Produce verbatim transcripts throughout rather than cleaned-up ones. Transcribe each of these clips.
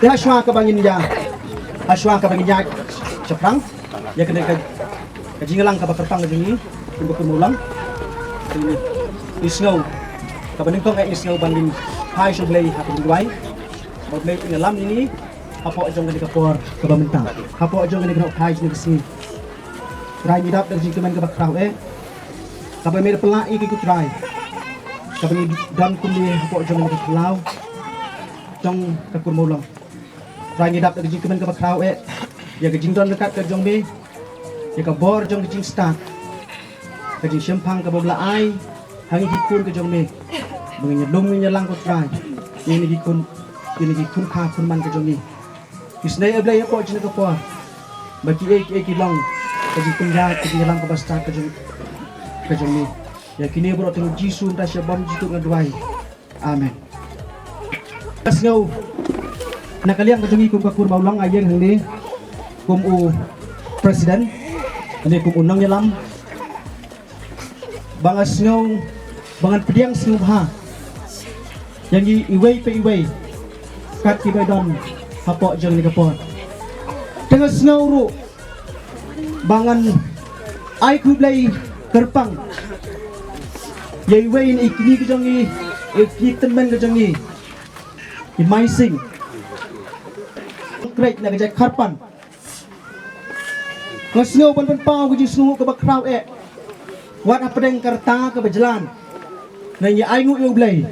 Te hashwa kaba ngin ïa, hashwa kaba ngin ïa shaphrang ïa kane ka, ka jingïalang kaba kyrpang ka jong ngi kum ka kur Mawlong. Ngi sngew kaba nyngkong eh ngi sngew ban ngin phai sha U Blei ha ka jingduwai ba U Blei un ïalam ïa ngi hapoh jong kane ka por kaba mynta, hapoh jong kane ka nongphai jong ka sngi. Trai, ngi dap da ka jingkmen kaba khraw eh kaba me la pynlah ïa ngi ko Trai, kaba ngi don kumne hapoh jong kane ka khlaw jong ka kur Mawlong. Trai, ngi dap da ka jingkmen kaba khraw eh ïa ka jingdon ryngkat ka jong me, ïa ka bor jong ka jingstad, ka jingshemphang kaba me la ai ha ngi ki khun ka jong me, ba ngin ïalum ngin ïalang ko Trai ïa kine ki khun, ïa kine ki khun kha khun man ka jong ngi. Ngi sngew, eh Blei, hapoh jong kane ka por ba kiei kiei ki long ka jingpynïaid, ka jingïalang kaba stad ka jong, ka jong me. Ïa kine baroh te ha u Jisu, mynta sha bymjukut nga duwai. Amen. Nga sngew na ka liang ka jong ngi kum ka kur Mawlong, nga ïeng hangne kum u president, hangne kum u nongïalam, ba nga sngew ba ngan pdiang sngewbha ïa ngi iwei pa iwei kat kiba don hapoh jong kane ka por. Te nga sngew ruh ba ngan ai khublei kyrpang ïa iwei na i kmie ka jong ngi, i kmie tymmen ka jong ngi, i Maising Krek na ka jaid Kharpan. Nga sngew ban pynpaw ka jingsngewnguh kaba khraw eh wat hapdeng ka rta kaba jlan, ngi ainguh ïa U Blei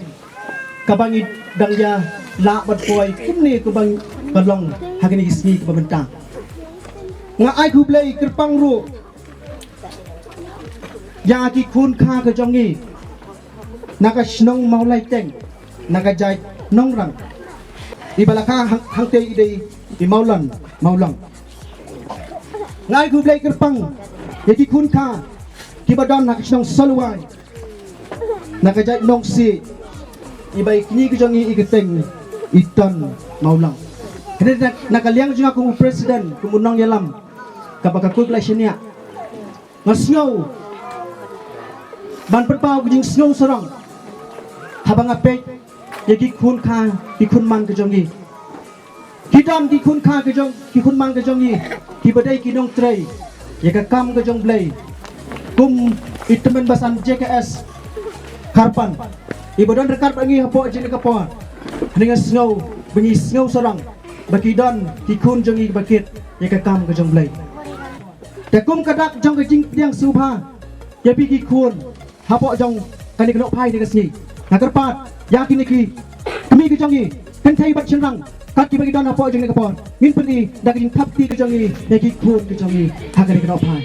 kaba ngi dang ïa lah ban poi kumne kumba ngi long ha kine ki sngi kaba mynta. Nga ai khublei kyrpang ruh ïa ki khun kha ka jong ngi na ka shnong Mawlaiteng, na ka jaid Nongrang, iba la kha hang, hangtei i dei i Mawlon Mawlong. Nga ai khublei kyrpang ïa ki khun kha kiba don ha ka shnong Solwai, na ka jaid Nongsiej, iba i kmie ka jong ngi i kyrteng i Ton Mawlong. Kane na, na ka liang jong nga kum u president, kum u nongïalam kaba ka kur ka la shaniah. Nga sngew ban pynpaw ka jingsngew sarong haba nga peit ïa ki khun kha, ki khun man ka jong ngi. Ki don ki khun kha ka jong, ki khun man ka jong ngi kiba dei ki nongtrei ïa ka kam ka jong U Blei, kum i tymmen basan J K S Kharpan, iba don ryngkat bad ngi hapoh jong kane ka por. Nga sngew ba ngi sngew sarong ba ki don ki khun jong ngi ba kit ïa ka kam ka jong U Blei. Te kum ka dak jong ka jingpdiang sngewbha ïa phi ki khun hapoh jong kane ka nongphai ne ka sngi, nga kyrpad ïa kine ki kmie ki jong ngi, kynthei bad shynrang, kat kiba ngi don hapoh jong kane ka por, ngin pyni da ka jingthap kti ka jong ngi ïa ki khun ki jong ngi ha kane ka nongphai.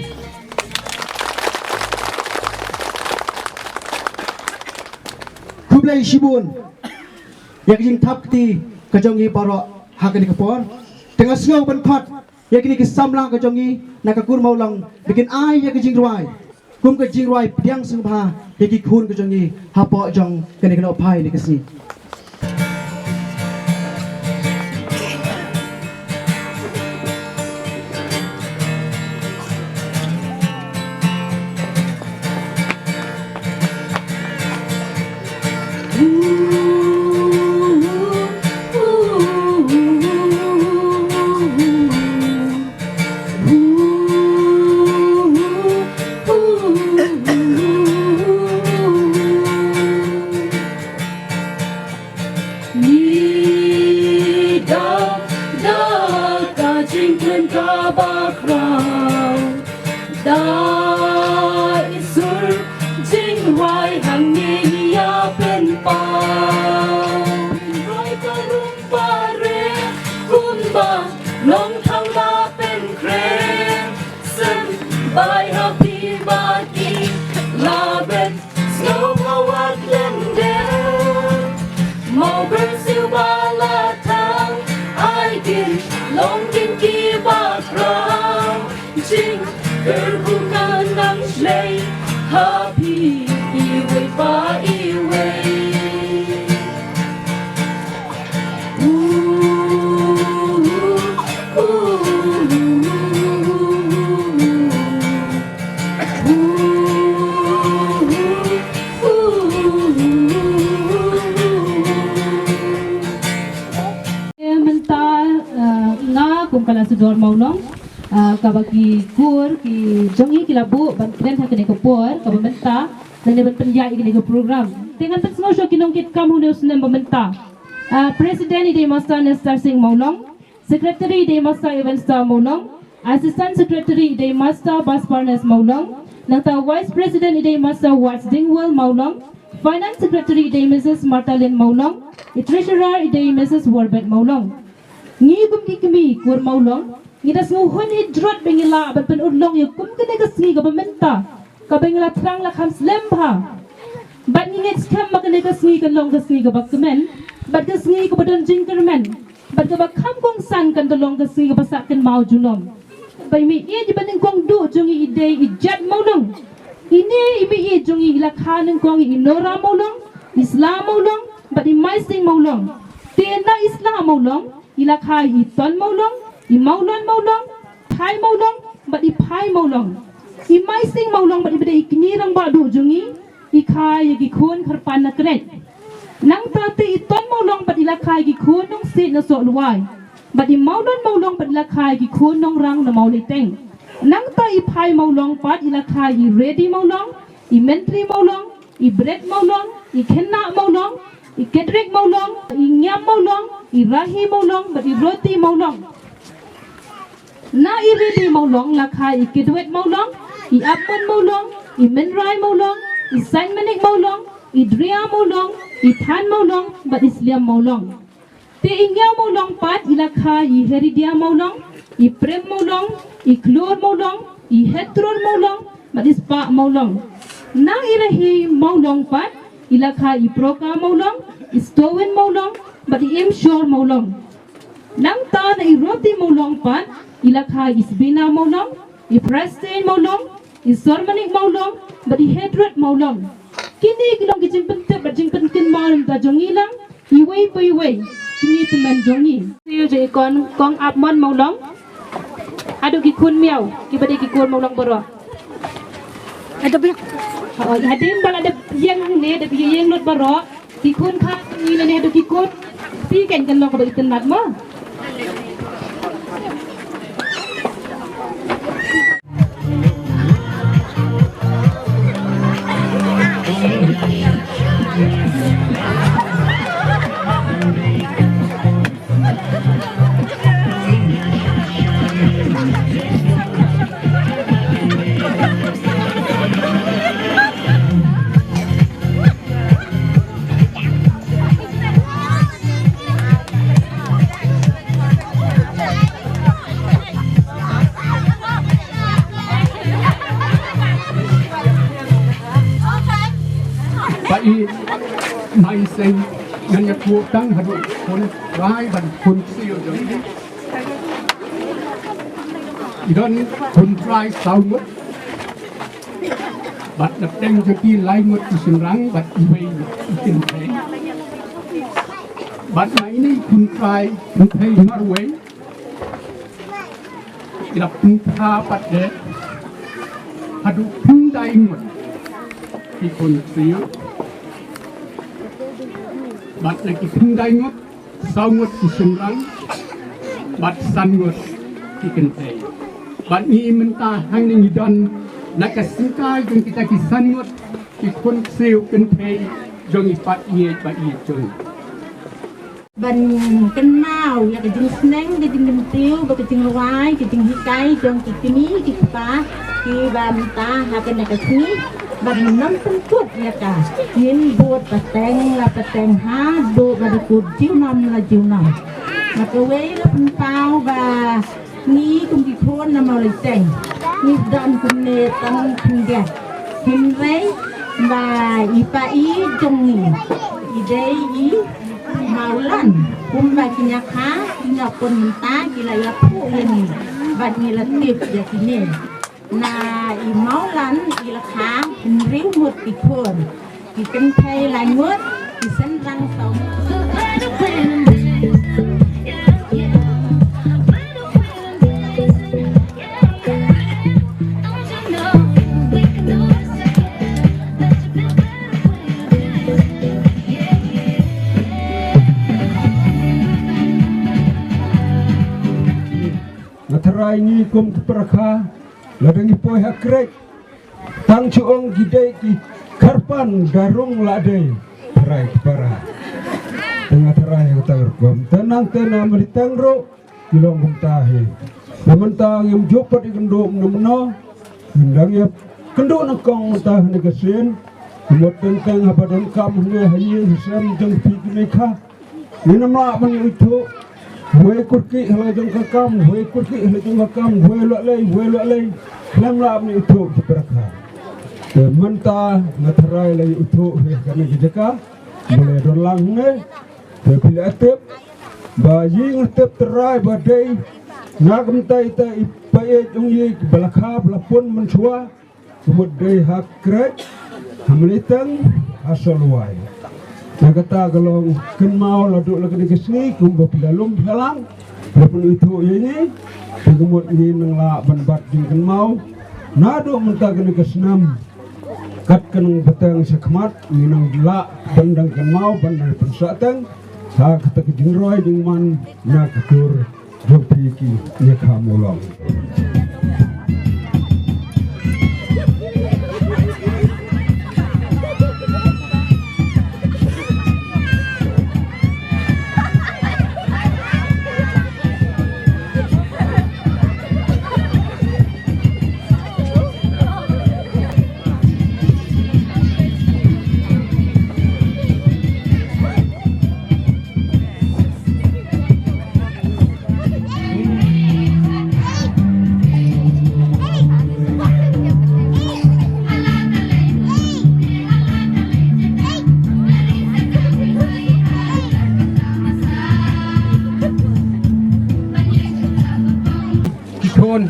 Khublei shibun ïa ka jingthap kti ka jong ngi baroh ha kane ka por. Te nga sngew ban khot ïa kine ki samla ka jong ngi na ka kur Mawlong ba kin ai ïa ka jingrwai kum ka jingrwai pdiang sngewbha ïa ki khun ka jong ngi hapoh jong kane ka nongphai ne ka sngi. Ngi dap da ka jingkren kaba khraw, da i sur jingrwai hangne ngi ïa pynpaw. Roi ka rung pare kumba long thang ba pynkhreh, symbai ha phi ba ki la bet. Sngewbha wat lyndet, mawbyrsiew ba la thang, ai kin long kin kiba khraw. Jingkyrkhu kan nang shlei ha phi iwei pa iwei. Mynta Kum ka la sudor Mawlong, ah, kaba ki kur ki jong ngi ki la buh ban kren ha kane ka por kaba mynta, lane ban pynïaid ïa kane ka program. Te ngan pynsngew shuwa ki nongkitkam ha une u snem ba mynta. Ah, President i dei Master Nestor Singh Mawlong, Secretary i dei Master Evan Star Mawlong, Assistant Secretary i dei Master Basparnes Mawlong, nangta Vice President i dei Master Watts Dingwell Mawlong, Finance Secretary i dei Missus Martalyn Mawlong, i Treasurer i dei Missus Warbet Mawlong. Ngi kum ki kmie kur Mawlong, ngi da sngewhun hi jrot ba ngi lah ban pynurlong ïa kum kane ka sngi kaba mynta, kaba ngi la thrang la kham slem bha. Bad ngi ngeit skhem ba kane ka sngi kan long ka sngi kaba kmen, bad ka sngi kaba don jingkyrmen, bad kaba kham kongsan kan da long ka sngi kaba sah kynmaw junom. Ba i mei ïeit i banyngkong duh jong ngi i dei i Jat Mawlong. Ine i mei ïeit jong ngi i la kha nyngkong i Nora Mawlong, i Sla Mawlong, bad i Maising Mawlong. Te na i Sla Mawlong, i la kha i Ton Mawlong, i Mawlon Mawlong, Thai Mawlong, bad i Phai Mawlong. I Maising Mawlong bad i ba dei i kñi rangbah duh jong ngi, i kha ïa ki khun kyrpang na kret. Nangta te i Ton Mawlong bad i la kha ïa ki khun nongsiej na Sohluwai. Bad i Mawlon Mawlong bad i la kha ïa ki khun nongrang na Mawleiteng. Nangta i Phai Mawlong pat i la kha ïa i Redi Mawlong, i Mentri Mawlong, i Bret Mawlong, i Khynnah Mawlong, i Kedrick Mawlong, i Ngiam Mawlong, i Rahi Mawlong, bad i Roti Mawlong. Na i Redi Mawlong la kha i Kedwet Mawlong, i Apmon Mawlong, i Menrai Mawlong, i Sainmanik Mawlong, i Dria Mawlong, i Than Mawlong, bad i Sliam Mawlong. Te i Ngiaw Mawlong pat i la kha i Heridia Mawlong, i Prem Mawlong, i Klur Mawlong, i Hetrur Mawlong, bad i Spah Mawlong. Na i Rahi Mawlong pat i la kha i Proka Mawlong, i Stowin Mawlong, bad i Imshor Mawlong. Nangta na i Roti Mawlong pat i la kha i Sbina Mawlong, i Prestone Mawlong, i Sormanik Mawlong, bad i Hedrot Mawlong. Kine ki long ki jingpyntip bad jingpynkynmaw na bynta jong ngi lang, iwei pa iwei, kine tymmen jong ngi. Siew jong i Kong, Kong Apmon Mawlong, haduh ki khun miaw, ki ba dei ki khun Mawlong baroh. Haduh bi. Oh, hadien ba la dep ïeng ne, dep ïeng lut baroh. Ki khun kha ngi lane haduh ki khun. Phi kan kan long kaba itynnad mo. Ba i Maising ngan ïathuh tang haduh khun trai bad khun ksiew jong i. I don khun trai saw ngut. Bad na pdeng jong ki lai ngut ki shynrang bad iwei i kynthei. Bad na ine i khun trai kynthei marwei i la pynpha pat de haduh khyndai ngut ki khun ksiew. Bad na ki khyndai ngut, saw ngut ki shynrang bad san ngut ki kynthei. Bad ngi mynta hangne ngi don na ka syngkai jong kita ki san ngut ki khun ksiew kynthei jong i paid ïeit ba ïeit jong ngi. Ban kynmaw ïa ka jingsneng, ka jingkyntiew bad ka jingrwai, ka jinghikai jong ki kmie ki kpa kiba mynta ha kane ka sngi. Bad ngin ym pynkut ïa ka, ngin bud pateng la pateng haduh ba dei kut junom la junom. Ba kawei la pynpaw ba ngi kum ki khun na Mawleiteng ngi don kumne tang khyndiat. Hynrei ba i pa i jong ngi i dei i Mawlan, kumba ki ñiah ha ki ñiah pun mynta ki la ïathuh ïa ngi bad ngi la tip ïa kine. Na i Mawlan i la kha hynriew ngut ki khun, ki kynthei lai ngut, ki shynrang saw ngut. tharai ngi kum ki para kha, lada ngi poi ha krek, tang shu ong ki dei ki kyrpang da rung la dei tharai ki para. Te nga tharai ha kata ka rukom. Te nangta na Maliteng ruh ki long kumta hi. Te mynta ngim ju pat ïakynduh mynno mynno. Ngim dang ïakynduh nyngkong mynta ha kane ka sien. Kumta teng teng haba donkam hangne ha ïing ha sem jong phi kine kha. Ngin ym lah ban ïathuh. Wei kyrkieh ha la jong ka kam, wei kyrkieh ha la jong ka kam, wei la lei, wei la lei. Khlem lah ban ïathuh ki para kha. Te mynta nga tharai la ïathuh hi ha kane ka jaka. Balei don lang hangne. Te phi la tip ba ïing tip trai ba dei na ka bynta ita i paieit jong ngi ba la kha ba la pun mynshuwa. Ka mut dei ha Krek, ha Maliteng, ha Salwai. Na kata ka long kynmaw la duh la kane ka sngi kumba phi la lum phi la lang. Phi la pynithuh ïa ngi. Te ka mut ngi nang lah ban bat jingkynmaw. Naduh mynta kane ka snem. Kat ka nang bteng shakhmat ngi nang lah ban dang kynmaw ban dang pynsahteng ha kata ka jingroi jingman na ka kur jong phi ki ïa ka Mawlong. Ki khun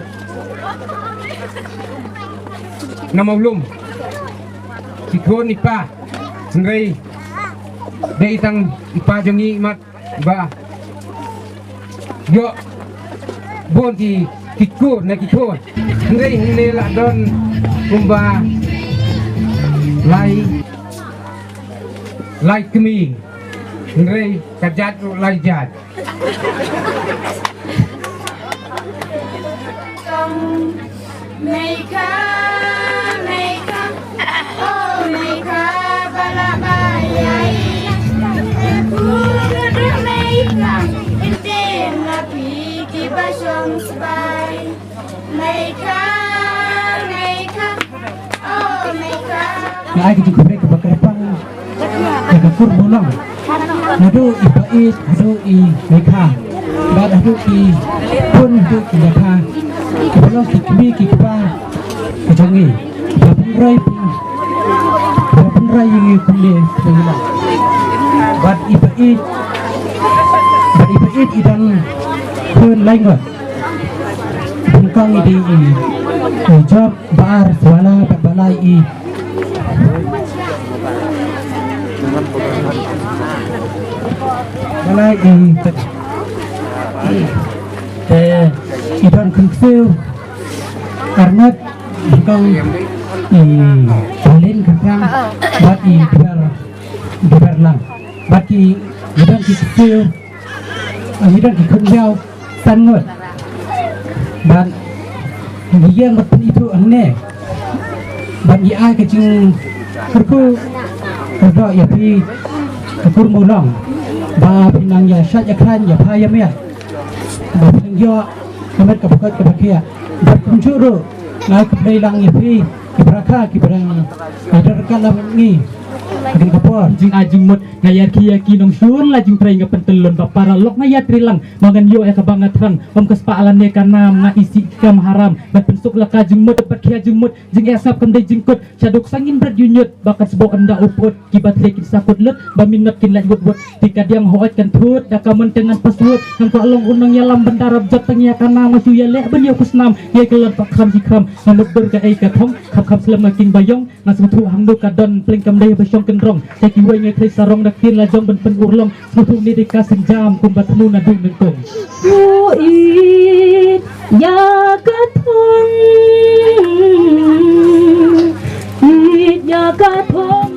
na Mawlum, ki khun i pa, hynrei dei tang i pa jong ngi mat ba ïoh bun ki, ki kur na ki khun. Hynrei hangne la don kumba lai, lai kmie, hynrei ka jait ruh lai jait. Meikha, meikha, oh meikha, ba la ba ïai. Meikha, meikha, ktien la phi kiba shong sbai. Meikha, meikha, oh meikha. Nga ai ka jingkhublei kaba kyrpang ïa ka kur Mawlong. Naduh i Paieit haduh i Meikha bad haduh ki khun haduh ki ïa ka, kiba long ki kmie ki kpa ka jong ngi, ba pynroi pyn, ba pynroi ïa ngi kumne kumne. Bad i Paieit, bad i Paieit i don khun lai ngut. Nyngkong i dei i, i Job, ba ar Swala bad ba lai i. Ba lai i. Te i don khun ksiew ar ngut, nyngkong i Pauline Kharplang bad i Dibar, Dibar Lang. Bad ki, i don ki ksiew, i don ki khun ïaw san ngut. Bad ngi ïeng bad pynithuh hangne. Bad ngi ai ka jingkyrkhu kyrdoh ïa phi ka kur Mawlong ba phin nang ïa shait ïa khlaiñ ïa pha ïa miat. Ba phin nang ïoh ka met ka pyrkhat kaba khiah. Bad kumjuh ruh nga ai khublei lang ïa phi ki para kha kiba dang ïa don ryngkat lang bad ngi ha kane ka por. Jingai jingmut nga ïa ki ïa ki nongshun la jingtrei nga pyntyllun ba para lok nga ïa trei lang. Ba ngan ïoh ïa kaba nga thrang, ym ka spah lane ka nam, nga isih kam haram. Ban pynsuk la ka jingmut bad khia jingmut, jingeh sngap kam dei jingkut. Shaduh sangin bret ïu ñiut ba kan sboh ynda u put. Kiba thlei kin sa kut lut ba minot kin lait wut wut. Ti ka diang hooid kan thut da ka mon te ngan pas wut. Ngan kwah long u nongïalam ban da rap jot tang ïa ka nam, nga shu ïaleh ban ïoh khusnam. Ïa ka lon pa kham shi kham, nga mut dur ka ei ka thong, kham kham slem nga king ba ïong. Nga sngewthuh hangno ka don pleng kam dei ba shong kynrong. Te kiwei ngi khlei sarong da ktien la jong ban pynurlong. Sngewthuh ne dei ka sienjam kumba thmu naduh nyngkong. Ïeit ïa ka thong, ïeit ïa ka thong.